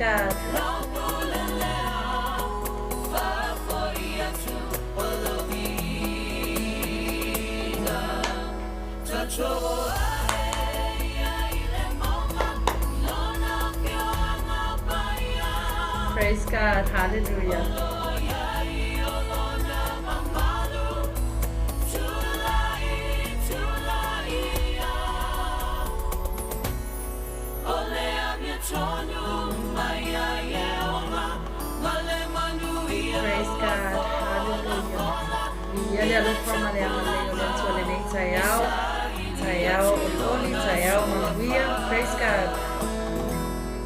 God. Praise God. Hallelujah. Praise God. Hallelujah. Ia le alofa ma le agalelei o le Atua lenei taeao. Taeao olioli, taeao manuia. Praise God.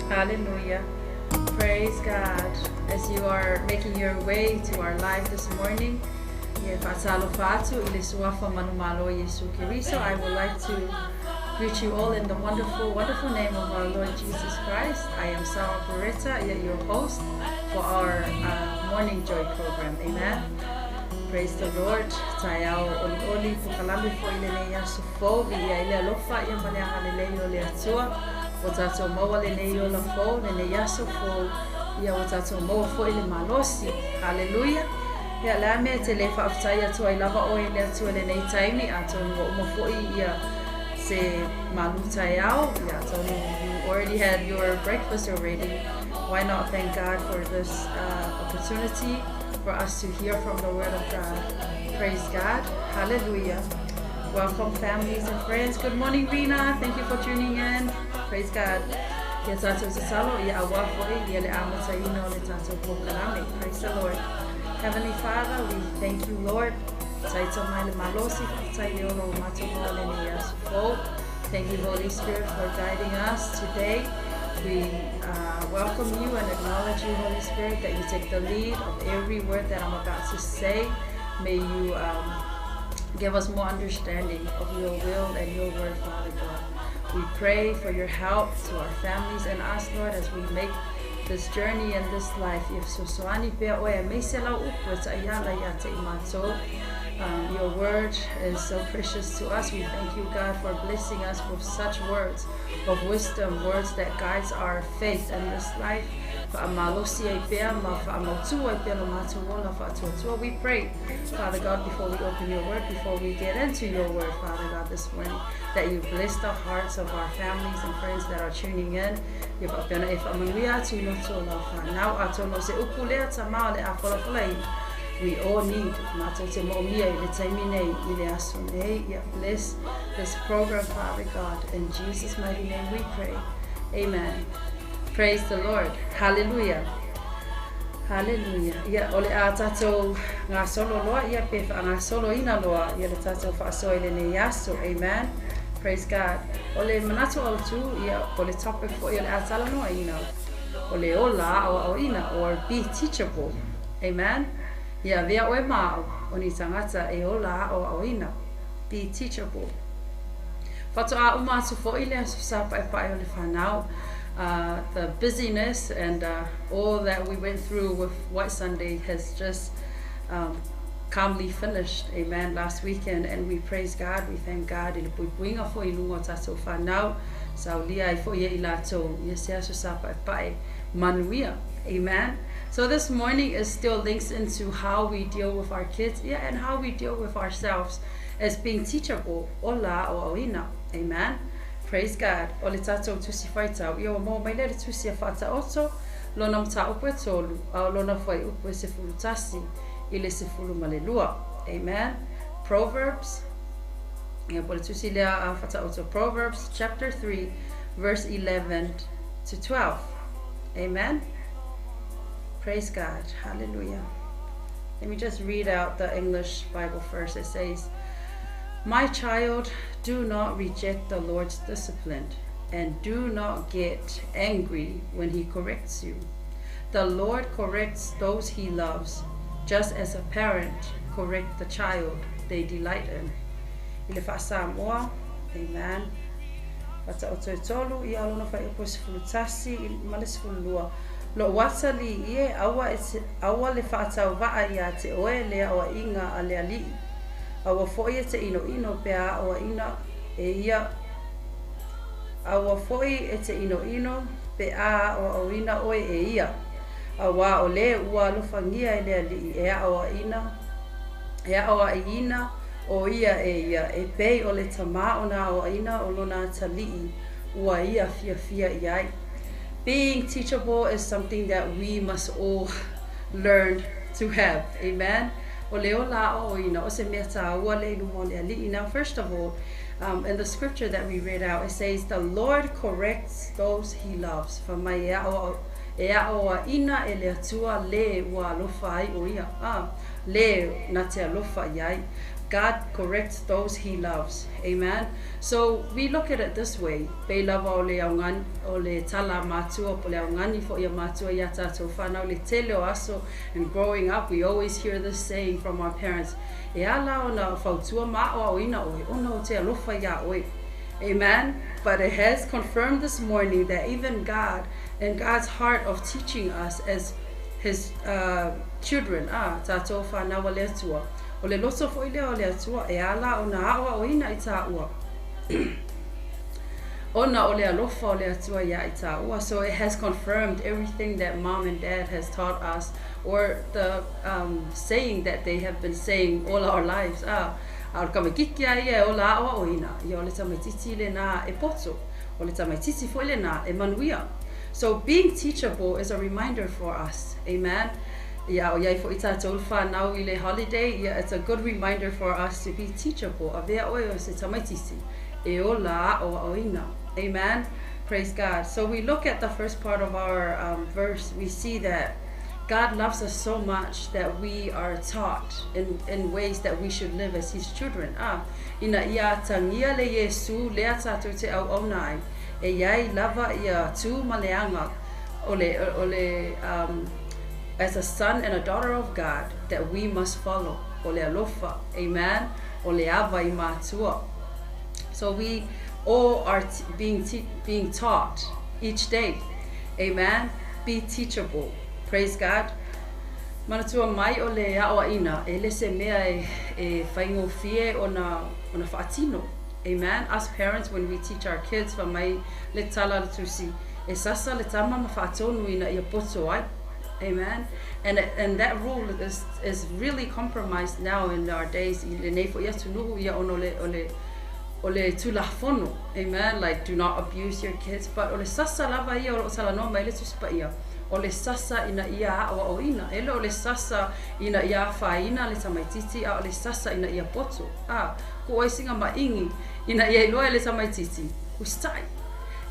Hallelujah. Praise God. As you are making your way to our live this morning, ia faatalofa atu i le suafa manumalo Iesu Keriso. I would like to greet you all in the wonderful, wonderful name of our Lord Jesus Christ. I am Sarah Beretta, your host for our Morning Joy program. Amen. Praise the Lord. Taeao olioli polokalame foi lenei aso fou viia ai le alofa ia ma le agalelei o le Atua. Ua tatou maua lenei ola fou, lenei aso fou, ia ua tatou maua foi le malosi. Hallelujah. Ia le a mea e te le faafetai atu ai lava oe i le Atua i lenei taimi, atonu ua uma foi ia se malu taeao, ia atonu you already had your breakfast already. Why not thank God for this opportunity for us to hear from the Word of God. Praise God. Hallelujah. Welcome, families and friends. Good morning, Rina. Thank you for tuning in. Praise God. Ia tatou tatalo, ia auā foi, ia le amataina o le tatou polokalame. Praise the Lord. Heavenly Father, we thank you, Lord. Taito mai le malosi, faafetai le ola ua matou maua lenei aso fou. Thank you, Holy Spirit, for guiding us today. We welcome you and acknowledge you, Holy Spirit, that you take the lead of every word that I'm about to say. May you give us more understanding of your will and your word, Father God. We pray for your help to our families and us, Lord, as we make this journey in this life. Ia fesoasoani pea oe aemaise lau upu e taʻiala ia te i matou. Your word is so precious to us. We thank you, God, for blessing us with such words of wisdom, words that guides our faith in this life. Faamalosi ai pea ma faamautu ai pea lo matou ola faatuatua. We pray, Father God, before we open your word, before we get into your word, Father God, this morning, that you bless the hearts of our families and friends that are tuning in. Ia faapea ona e faamanuia atu i loto o lau fanau. Atonu o se upu lea tama o le a folafolaina. We all need matou te moomia i le taimi nei, i le aso nei. Ia bless this program, Father God. In Jesus' mighty name we pray. Amen. Praise the Lord. Hallelujah. Hallelujah. Ia, o le a tatou gasolo loa, ia pe faagasoloina loa ia le tatou faasoa i lenei aso. Amen. Praise God. O le manatu autu, ia, o le topic foi o le a talanoaina, o le ola aoaoina, or be teachable. Amen. Ia avea oe ma au, o ni tagata e ola aoaoina. Be teachable. Faatoa uma atu foi le aso Sa paepae o le fanau. The busyness and all that we went through with White Sunday has just calmly finished, amen, last weekend, and we praise God, we thank God i le puipuiga foi i luga o tatou fanau, saulia ai foi e i latou ia se aso Sa paepae manuia, amen. So this morning is still links into how we deal with our kids, yeah, and how we deal with ourselves as being teachable, ola aoaoina, amen. Praise God. O le tatou tusi faitau, ia ua maua mai lea le tusi a Faataoto, lona mataupu e tolu, a o lona fuaiupu e 11 i le 12. Amen. Proverbs, ia po o le tusi lea a Faataoto, Proverbs chapter 3 verse 11 to 12. Amen. Praise God. Hallelujah. Let me just read out the English Bible first. It says, My child, do not reject the Lord's discipline, and do not get angry when he corrects you. The Lord corrects those he loves, just as a parent corrects the child they delight in. I le faa-Samoa, amen. Faataoto e tolu, ia lona fuaiupu e 11 ma le 12. Lou atalii e, aua e te, aua le faatauvaa iā te oe le aoaiga a le Alii. Aua foi e te inoino pe a aoaina e ia, aua foi e te inoino pe a aoaoina ʻoe e ia. Auā o le ua alofagia e le Alii e aoaʻina ʻo ia e ia e pei o le tamā ona aoaʻina o lona atalii ua ia fiafia iai. Being teachable is something that we must all learn to have. Amen. O le ola aoaoina, o se mea tāua lea i luma o le Alii. Now, first of all, in the scripture that we read out, it says, "The Lord corrects those he loves." Fai mai e ao e aoaʻina e le Atua le ua alofa ai ʻo ia. Ah, le na te alofa iai. God corrects those he loves. Amen. So we look at it this way. Pei lava o le augani, o le tala a matua, po o le augani foʻi a matua iā tatou fanau i le tele o aso. And growing up, we always hear this saying from our parents. E ala ona fautua ma aoaoina ʻoe, ona ou te alofa iā ʻoe. Amen. But it has confirmed this morning that even God, in God's heart of teaching us as his children, ah, tatou fanau a le Atua, o le loto foʻi lea o le Atua e ala ona aoaoina i tāua. Ona o le alofa o le Atua iā i tāua. So it has confirmed everything that mom and dad has taught us or the saying that they have been saying all our lives. Ah, a o le tamaititi a ia e ola aoaoina, ia o le tamaititi lenā e poto. O le tamaititi foʻi lenā e manuia. So being teachable is a reminder for us. Amen. Ia ʻoiai foʻi tatou fanau i le holiday, ia it's a good reminder for us to be teachable. Avea ʻoe o se tamaititi e ola aoaoina. Amen. Praise God. So we look at the first part of our verse, we see that God loves us so much that we are taught in ways that we should live as His children. Ah, ina ia atagia le Iesu lea tatou te auauna ai, e iai lava ia tu ma le aga o le as a son and a daughter of God that we must follow. O le alofa. Amen. O le ava i matua. So we all are being taught each day. Amen. Be teachable. Praise God. Manatua mai o le aoaʻina e le se mea e faigofie ona faatino. Amen. Us parents, when we teach our kids, fai mai le tala le Tusi, e sasa le tama ma faatonu ina ia poto ai. Amen. And that rule is really compromised now in our days. I lenei foʻi atunuu ia ona o le tulafono. Amen. Like, do not abuse your kids. But o le sasa lava ia o loo talanoa mai le Tusi Paia. O le sasa ina ia aoaoina. E le o le sasa ina ia afaina le tamaititi, a o le sasa ina ia poto. Ah, tuu ai sina maʻiga ina ia iloa e le tamaititi. Usitai.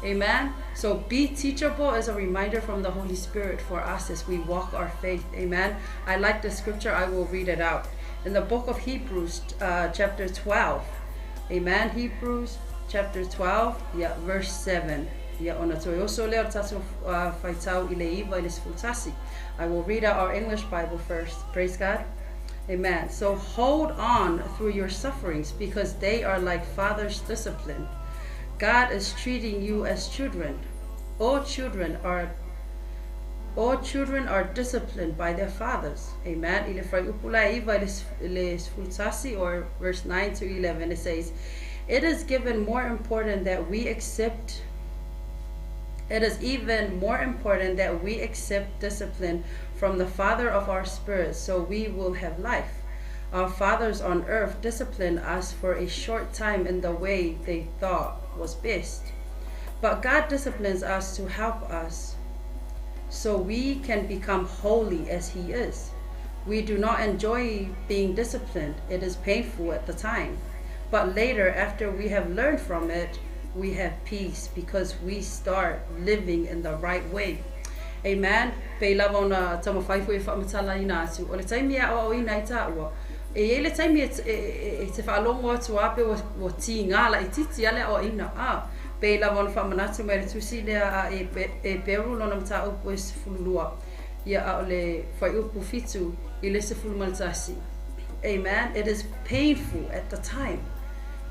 Amen. So be teachable is a reminder from the Holy Spirit for us as we walk our faith. Amen. I like the scripture. I will read it out. In the book of Hebrews, chapter 12. Amen. Hebrews chapter 12, yeah, verse 7. Ia ona toe oso lea o le tatou faitau i le 9 i le 11. I will read out our English Bible first. Praise God. Amen. So hold on through your sufferings because they are like father's discipline. God is treating you as children. All children are disciplined by their fathers. Amen. I le fuaiupu la 9 i le 11 or verse 9 to 11, it says, It is even more important that we accept discipline from the Father of our spirits so we will have life. Our fathers on earth disciplined us for a short time in the way they thought was best. But God disciplines us to help us so we can become holy as He is. We do not enjoy being disciplined, it is painful at the time. But later, after we have learned from it, we have peace because we start living in the right way. Amen. Pei lava ona taumafai foʻi e faamatalaina atu. O le taimi e aoaoina ai tāua. E iai le taimi e te faalogo atu a pe ua tigā laititi a le aoaʻina. Ah, pei lava ona faamanatu mai le tusi lea a Eperu lona mataupu e 12. Ia a o le fuaiupu 7 i le 11. Amen. It is painful at the time.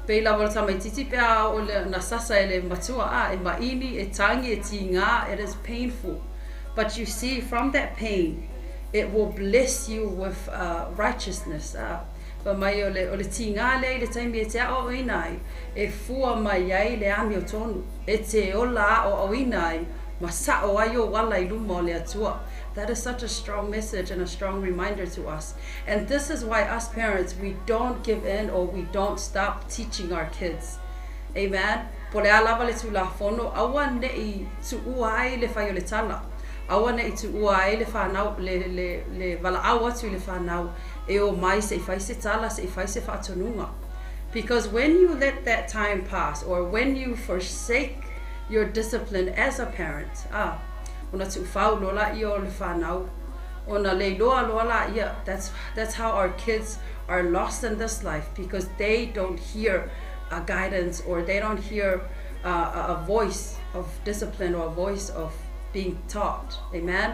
Pei lava o le tamaititi pe a o le na sasa e le matua a e maʻini e tagi e tigā. It is painful. But you see, from that pain, it will bless you with righteousness. Ah, fai mai o le tigā lea i le taimi e te aoaoina ai, e fua mai ai le amiotonu, e te ola aoaoina ai. Ma sa'o ai ou ala i luma o le Atua. That is such a strong message and a strong reminder to us. And this is why us parents, we don't give in or we don't stop teaching our kids. Amen. Po o le a lava le Tulafono, aua ne'i tuua ai le fai o le tala. Aua ne'i tuua ai le whanau, le valaau atu i le whanau, e omai se i fai se tala, se i fai se faatonuga. Because when you let that time pass, or when you forsake your discipline as a parent, ah, ona tuufau loa lea o le whanau, ona le iloa loa lea, that's how our kids are lost in this life, because they don't hear a guidance or they don't hear a voice of discipline or a voice of being taught. Amen.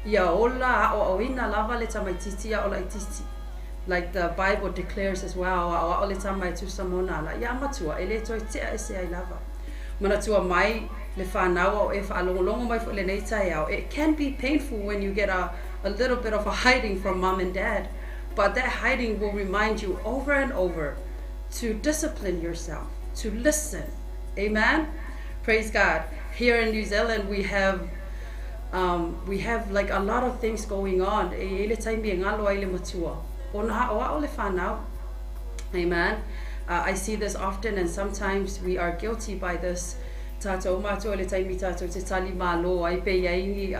Ia ola aoaoina lava le tamaititi a o laititi. Like the Bible declares as well, aoao le tama e tusa ma ona ala. Ia matua, e le toe tea ese ai lava. Manatua mai le whanau o e whaalongolongo mai fo le nei taeao. It can be painful when you get a little bit of a hiding from mom and dad. But that hiding will remind you over and over to discipline yourself, to listen. Amen? Praise God. Here in New Zealand, we have like a lot of things going on. E i ai le taimi e galo ai le matua. Ona aoao le whanau. Amen. I see this often, and sometimes we are guilty by this. Tātou mātua le taimi tātou te tali malo ai pe iai ni,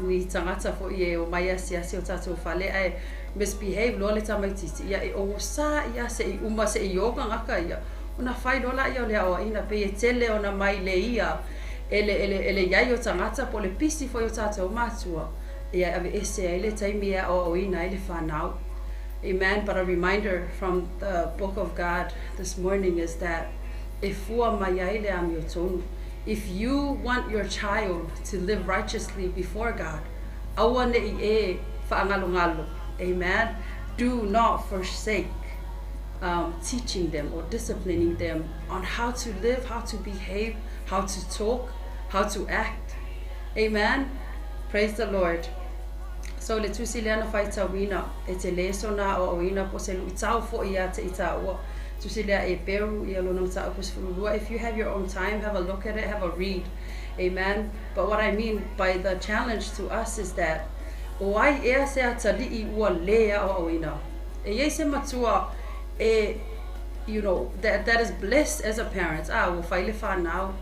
ni tagata fo'i e omai asiasi o tātou fale ae misbehave loa le tamaititi ia e ogosā ia se'i uma se'i ogagaka ia ona fai loa laia o le aoaʻiga pei e tele ona mai le ia e le iai o tagata po o le pisi foi o tātou matua ia e aveese ai le taimi e aoaoina ai le fanau. Amen. But a reminder from the book of God this morning is that e fua mai ai le amiotonu. If you want your child to live righteously before God, aua ne'i e faagalogalo. Amen. Do not forsake teaching them or disciplining them on how to live, how to behave, how to talk, how to act. Amen. Praise the Lord. So le tusi lea na faitauina e telē sona aoaoina po o se luʻitau foʻi ia te i tāua. Tusi lea Heperu ia lona mataupu 12. If you have your own time, have a look at it, have a read. Amen. But what I mean by the challenge to us is that o ai ea se atalii ua lē aoaoina. E iai se matua e that is blessed as a parent. Ah, ua fai le whanau.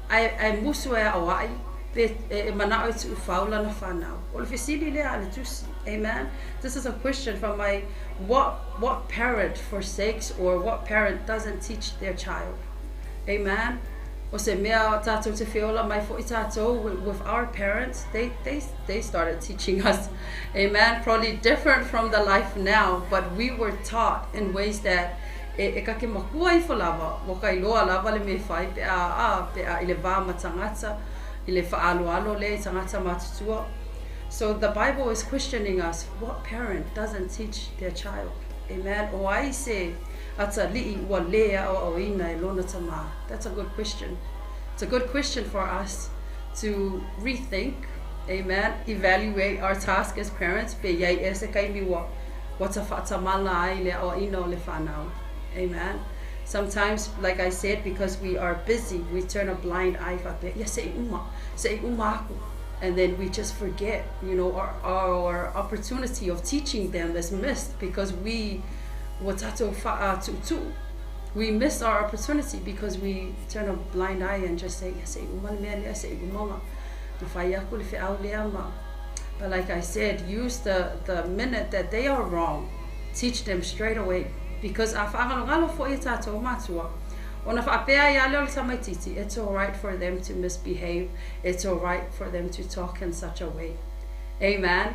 Ae musu e aoai pe e manao e tuufau lana whanau. O le fesili lea a le tusi. Amen. This is a question from my what parent forsakes or what parent doesn't teach their child. Amen. O se mea tātou te feola mai fo'i tātou with our parents, they started teaching us. Amen. Probably different from the life now, but we were taught in ways that e kake makua ifo lava, ua ka iloa lava le mea fai pe a, a, pe a i le vā ma tagata, i le whaaloalo le tagata matutua. So the Bible is questioning us, what parent doesn't teach their child? Amen. O ai se atalii ua lē aoaoina e lona tamā. That's a good question. It's a good question for us to rethink, amen, evaluate our task as parents, pe iai ea se kaimi ua tafaatamala ai le aoaʻina o le fanau. Amen. Sometimes, like I said, because we are busy, we turn a blind eye faapea, ia seʻi uma, seʻi uma aku. And then we just forget, our opportunity of teaching them is missed because we ua tatou faatuʻutuʻu. We miss our opportunity because we turn a blind eye and just say, ia seʻi uma le mea lea, seʻi uma ma fai aku le feʻau lea ma. But like I said, use the minute that they are wrong, teach them straight away. Because a faagalogalo foʻi e tatou matua, ona faapea ia lea o le tamaititi, it's all right for them to misbehave. It's all right for them to talk in such a way. Amen.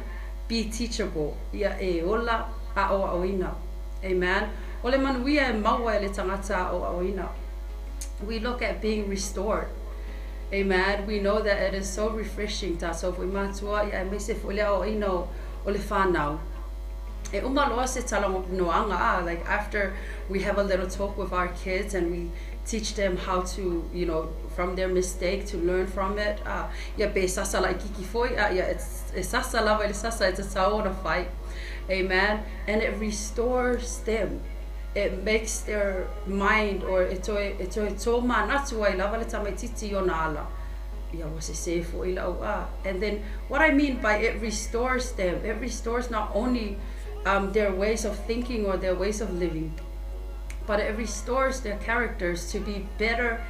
Be teachable. Ia e ola aoaoina. Amen. O le manuia e maua e le tagata aoaoina. We look at being restored. Amen. We know that it is so refreshing tatou foʻi matua ia aemaise foʻi le aoaʻina o le fanau. E uma loa se talanoaga ah, like after we have a little talk with our kids and we teach them how to, from their mistake to learn from it. Ah, ia pe sasa laʻikiki foi, ah, ia e sasa lava i le sasa e tatau ona fai. Amen. And it restores them. It makes their mind or e toe tō manatu ai lava le tamaititi i ona ala. Ia ua sesē foi la'u a. And then what I mean by it restores them, it restores not only their ways of thinking or their ways of living, but it restores their characters to be better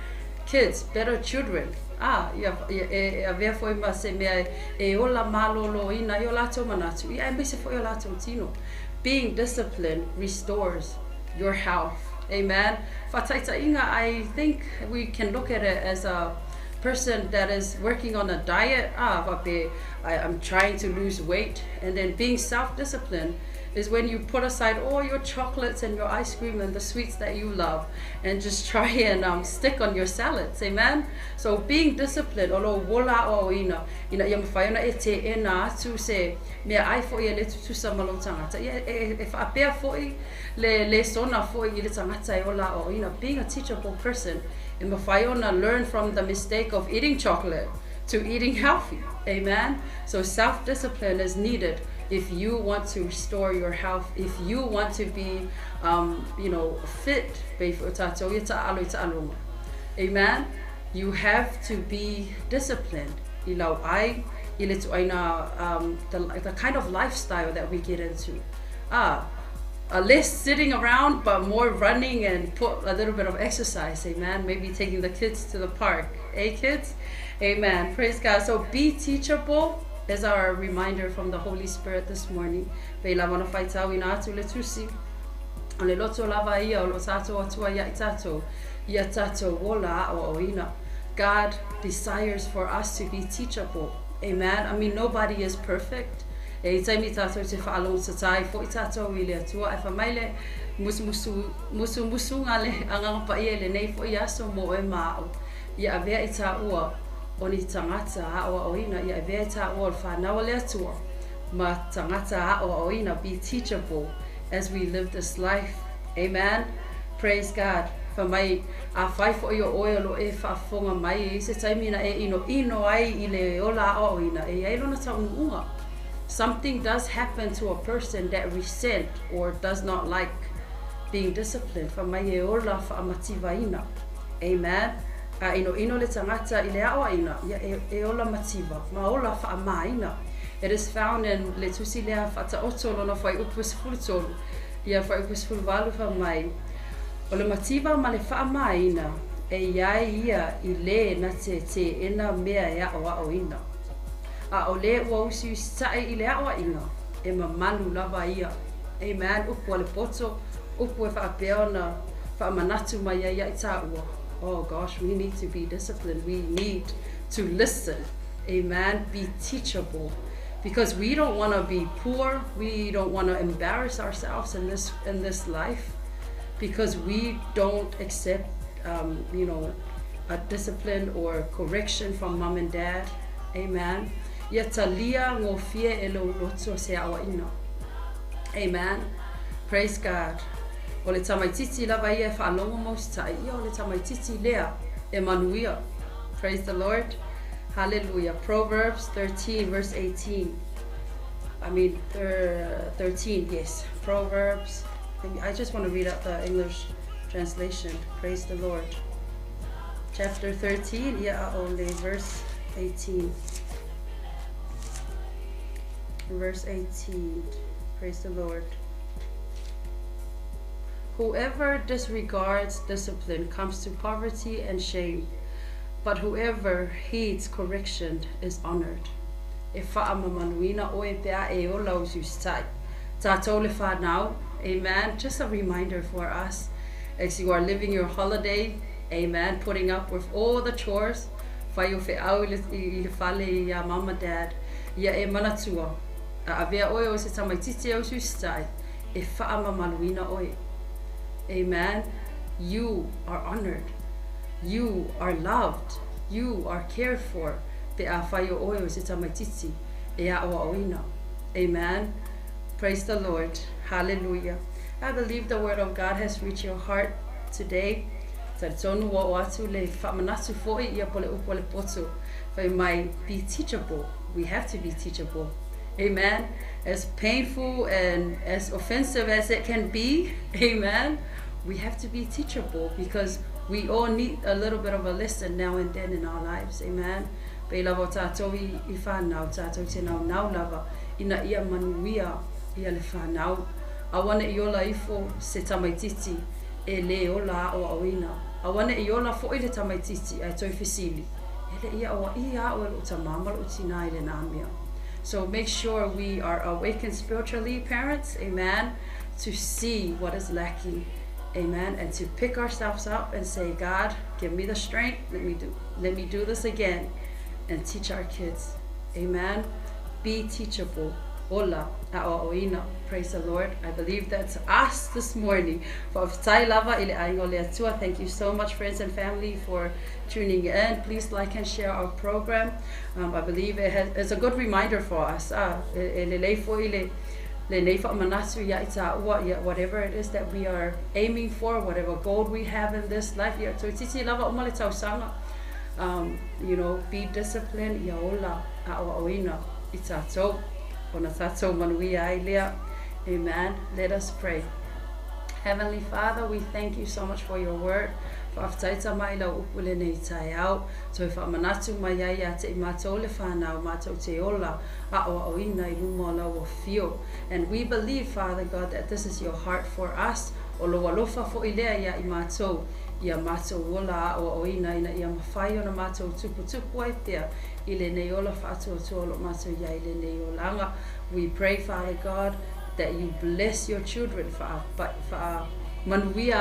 kids, better children. A, ia, ia, e, e avea foi ma se mea e ola malōlōina ai o latou manatu, ia aemaise foi o latou tino. Being disciplined restores your health. Amen. Faataitaiga, I think we can look at it as a person that is working on a diet, ah, faapea, I'm trying to lose weight, and then being self-disciplined is when you put aside all your chocolates and your ice cream and the sweets that you love and just try and stick on your salads. Amen? So being disciplined, o lou ola aoaoina, ina ia mafai ona e teena atu se meaai foi e le tutusa ma lou tagata, ia e, e faapea foi le lesona foi i le tagata e ola aoaoina. Being a teachable person, e mafai ona learn from the mistake of eating chocolate to eating healthy. Amen? So self-discipline is needed if you want to restore your health, if you want to be, fit, pei foi o tatou ia taaalo i taaloga. Amen? You have to be disciplined i lau ai, i le ituaiga, the kind of lifestyle that we get into. Ah, less sitting around, but more running and put a little bit of exercise. Amen. Maybe taking the kids to the park. Eh, kids? Amen. Praise God. So be teachable is our reminder from the Holy Spirit this morning. Pei lava ona faitauina atu le tusi. O le loto lava ia o lo tatou Atua ia i tatou, ia tatou ola aoaoina. God desires for us to be teachable. Amen. I mean, nobody is perfect. E i taimi tatou te faalogotatā ai foi tatou i le Atua, ae fai mai le musumusu, musumusuga le Agaga Paia i lenei foi aso mo oe ma a'u, ia avea i tāua o ni tagata aoaoina, ia avea i tāua o le fanau a le Atua ma tagata aoaoina, be teachable as we live this life. Amen. Praise God. Fai mai, afai foi o oe o lo o e faafofoga mai i se taimi na e inoino ai i le ola aoaoina, e i ai lona taunuuga. Something does happen to a person that resent or does not like being disciplined. Fai mai e ola faamativaina. Amen. A inoino le tagata i le aoaina, ia e, e ola mativa ma ola faamāina. It is found in le tusi lea Faataoto lona fuaiupu e 13, ia fuaiupu e 18 fai mai, O le mativa ma le faamāina e i ai ia i lē na te teena mea e aʻoaʻoina. A o lē ua usiusitaʻi i le aʻoaʻiga, e mamalu lava ia. Amen. Upu a le poto, upu e faapea ona faamanatu mai ai ia i tāua. Oh gosh, we need to be disciplined. We need to listen. Amen. Be teachable. Because we don't want to be poor. We don't want to embarrass ourselves in this in this life because we don't accept a discipline or correction from mom and dad. Amen. Ia talia gofie e lou loto se aoaiga. Amen. Praise God. O le tamaitiiti lava ia e faalogo ma usitai, ia o le tamaitiiti lea e manuia. Praise the Lord. Hallelujah. Proverbs 13 verse 18. I mean, 13, yes. Proverbs. I just want to read out the English translation. Praise the Lord. Chapter 13, ia o le verse 18. Verse 18. Praise the Lord. Whoever disregards discipline comes to poverty and shame, but whoever heeds correction is honored. E faamamaluina oe pe a e ola usiusitai. Tatou le whanau, amen. Just a reminder for us as you are living your holiday, amen, putting up with all the chores, fai o feau i le, i le fale iā mama dad, ia e manatua, a avea oe o se tamaitiiti e usiusitai, e faamamaluina oe. Amen. You are honored. You are loved. You are cared for pe afai o oe o se tamaitiiti e aoaoina. Amen. Praise the Lord. Hallelujah. I believe the word of God has reached your heart today. Talitonu ua oo atu le faamanatu foi ia po o le upu a le poto. Fai mai, be teachable. We have to be teachable. Amen. As painful and as offensive as it can be, amen, we have to be teachable because We all need a little bit of a lesson now and then in our lives, amen. Pei lava o tātou i whānau, tātou te naunau lava, ina ia manuia ia le whānau. Aua ne i ola ifo se tamaititi e lē ola aʻoaʻoina. Aua ne i ola foʻi le tamaititi ae toe fesili, E le i aʻoaʻia aʻu e loʻu tamā ma loʻu tinā i lenā mea. So make sure we are awakened spiritually, parents, amen, to see what is lacking, amen, and to pick ourselves up and say, God, give me the strength, let me do this again, and teach our kids, amen. Be teachable. Ola, aʻoaʻoina. Praise the Lord. I believe that's us this morning. Faafetai lava i le aiga o le Atua. Thank you so much, friends and family, for tuning in. Please like and share our program. I believe it's a good reminder for us. E lelei foʻi le lenei faamanatu ia i tāua, ia whatever it is that we are aiming for, whatever goal we have in this life, ia toeitiiti lava uma le tausaga. Be disciplined, ia ola aʻoaʻoina i tātou, ona tātou manuia ai lea. Amen. Let us pray. Heavenly Father, we thank you so much for your word. Faafetai Tama i lau upu lenei taeao. Toe faamanatu mai ai ia te i mātou le whānau, mātou te ola, aʻoaʻoina i luma o lau afio. And we believe, Father God, that this is your heart for us. O lou alofa foʻi lea ia i mātou, ia mātou ola aʻoaʻoina ina ia mafai ona mātou tuputupu ai pea i lenei ola faatuatua o loo mātou iai i lenei olaga. We pray, Father God, that you bless your children, faamanuia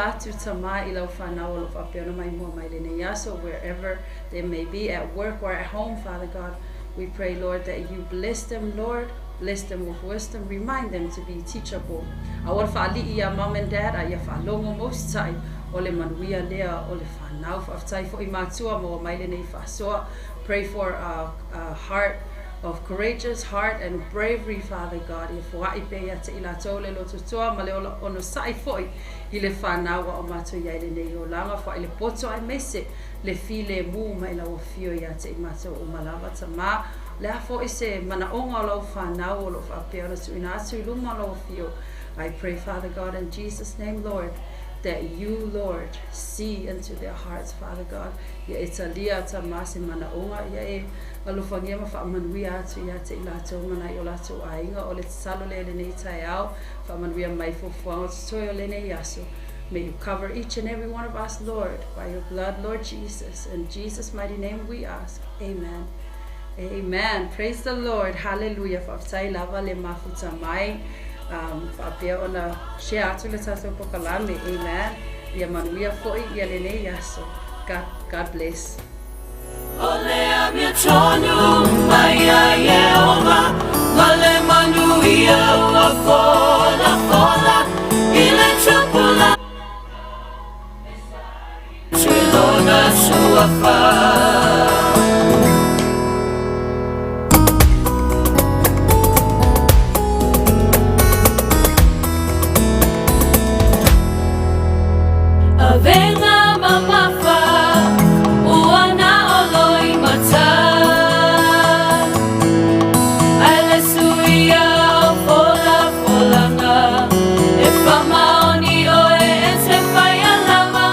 atu Tamā i lau whānau o loo faapea ona maimoa mai lenei aso, wherever they may be, at work or at home, Father God. We pray, Lord, that you bless them, Lord, bless them with wisdom, remind them to be teachable. Aua le faalii iā mum and dad, a ia faalogo mositaʻi o le manuia lea o le whānau. Faafetai foʻi matua maua mai lenei faasoa. Pray for a heart of courageous heart and bravery, Father God, ia foaʻi pea ia te i latou le lototoa ma le ola onosaʻi foʻi i le whānau a o mātou iai lenei olaga. Foaʻi le poto aemaise le filemu mai lau afio ia te i mātou uma lava Tamā. Le a foʻi se manaʻoga o lau whānau o loo faapea ona tuuina atu i luma o lau afio. I pray, Father God, in Jesus' name, Lord, that you, Lord, see into their hearts, Father God. Ia e talia Tamā se manaʻoga, ia e alofagia ma faamanuia atu ia te i latou ma nai o latou aiga o le tatalo lea i lenei taeao, faamanuia mai fuafuaga o totoe o lenei aso. May you cover each and every one of us, Lord, by your blood, Lord Jesus. In Jesus' mighty name we ask. Amen. Amen. Praise the Lord. Hallelujah. Faafetai lava le mafuta mai. Faapea ona share atu le tatou polokalame. Amen. Ia manuia foʻi ia lenei aso. God, God bless. O le amiotonu mai a Ieova, ma le manuia ua folafola i le tupulaga i lona suafa. Avega mamafa ua na o loimata, Ae le suia o folafolaga, e faamaoni oe e te fai alama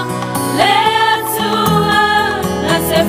le Atua na te.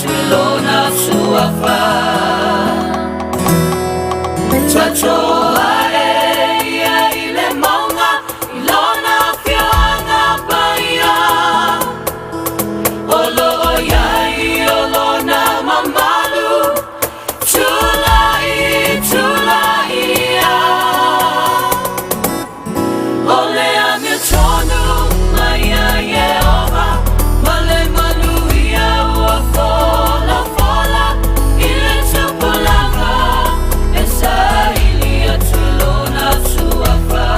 atu i Lona Suafa. Tuatua e ia i le mauga i Lona afioaga paia, o lo o i ai o Lona mamalu, tulai, tulai ia. O le amiotonu mai a Ieova ma le manuia ua folafola i le tupulaga e saili atu i Lona Suafa.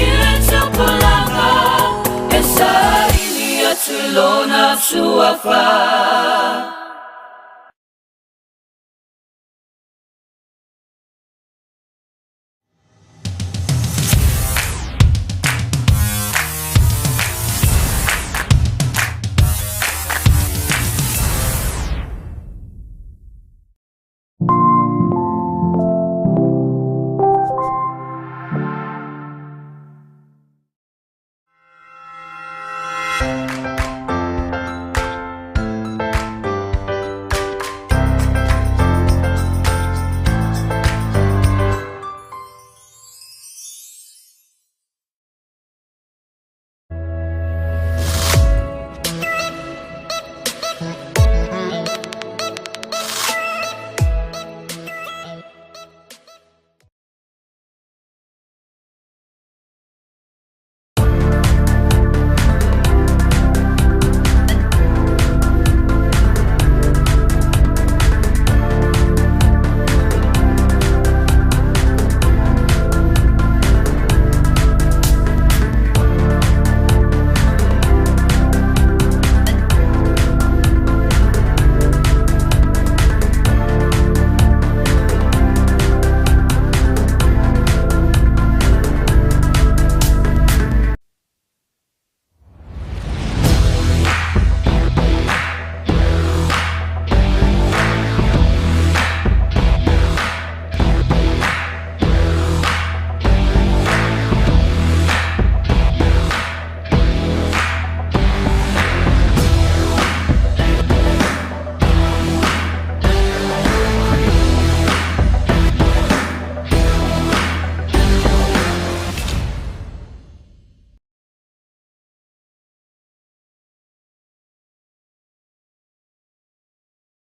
I le tupulaga e saili atu i Lona Suafa.